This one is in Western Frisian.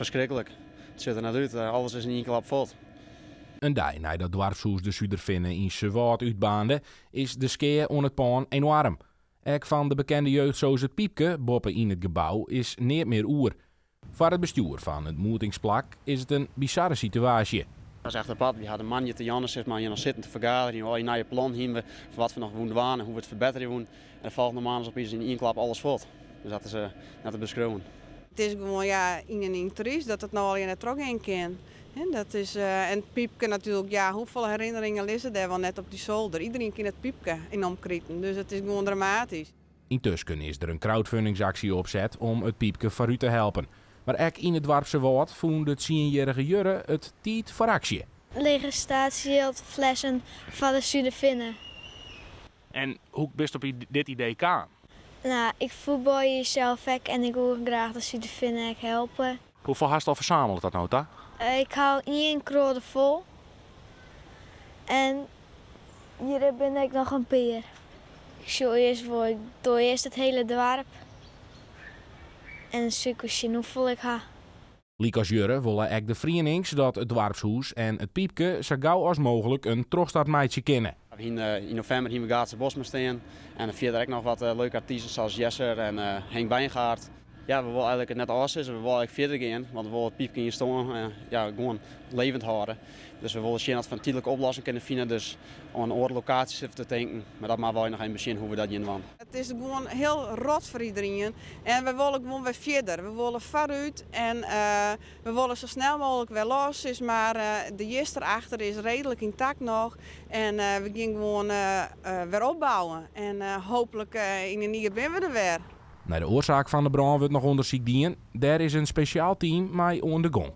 Ferskriklik. It sjocht der net út. Alles is yn ien klap fuort. In dei neidat doarpshûs De Suderfinne yn Suwâld útbaarnde, is de skea oan it pân enoarm. Ek fan de bekende jeugdsoos It Pypke boppe yn it gebou is neat mear oer. Foar it bestjoer fan it moetingsplak is it in bizarre situaasje. Dat is echt apart. Wy ha de moandei te jûn sis mar hjir noch sitten te fergaderjen. Al dy nije plannen hiene we foar wat we noch woene dwaan en hoe't we it ferbetterje woene. En de folgjende moarn is opiens yn ien klap alles fuort. Dus dat is net te beskriuwen. It is gewoan ja, yn en yn tryst dat it no allegear net trochgean kin. Dat is, en it pypke natuerlik, ja, hoefolle herinneringen lizze dêr wol net op dy solder. Iderien kin it pypke yn omkriten, dus it is gewoan dramatysk. Yntusken is der in crowdfundingsaksje opset om it pypke foarút te helpen. Mar ek yn it doarp Suwâld fûn de tsienjierrige Jurre it tiid foar aksje. Lege statiejild-flessen foar de Suderfinne. En hoe bist op dit idee kaam? No, ik fuotbalje sels ek en ik woe graach de Suderfinne ek helpe. Hoefolle hast al fersamele tot no ta? Ik ha ien kroade fol en hjir binne ek noch in pear. Ik sjoch earst wol, ik doch earst it hiele doarp en dan sil ik wol sjen hoefolle ik ha. Lykas Jurre wolle ek de ferienings dat it doarpshûs en it pypke sa gau as mooglik in trochstart meitsje kinne. Yn novimber hiene we Gaatse Bosma stean en fierder ek noch wat leuke artysten sa as Jesser en Henk Wijngaard. Ja, we wolle eigenlik it net ôfsizze, we wolle eigenlik fierder gean, want we wolle it pypke yn stân ja, gewoan levend hâlde. Dus we wolle sjen oft we in tydlike oplossing kinne fine, dus oan oare lokaasjes sitte we te tinken. Mar dat moatte wy noch even besjen hoe't we dat gean dwaan. It is gewoan hiel rot foar iderien en we wolle gewoan wer fierder. We wolle foarút en we wolle sa snel mooglik wer los, sis mar. De jist erachter is reedlik yntakt noch en we gean gewoan wer opbouwen en hooplik yn in jier binne we der wer. Nei de oarsaak fan de brân wurdt noch ûndersyk dien. Dêr is in spesjaal team mei oan de gong.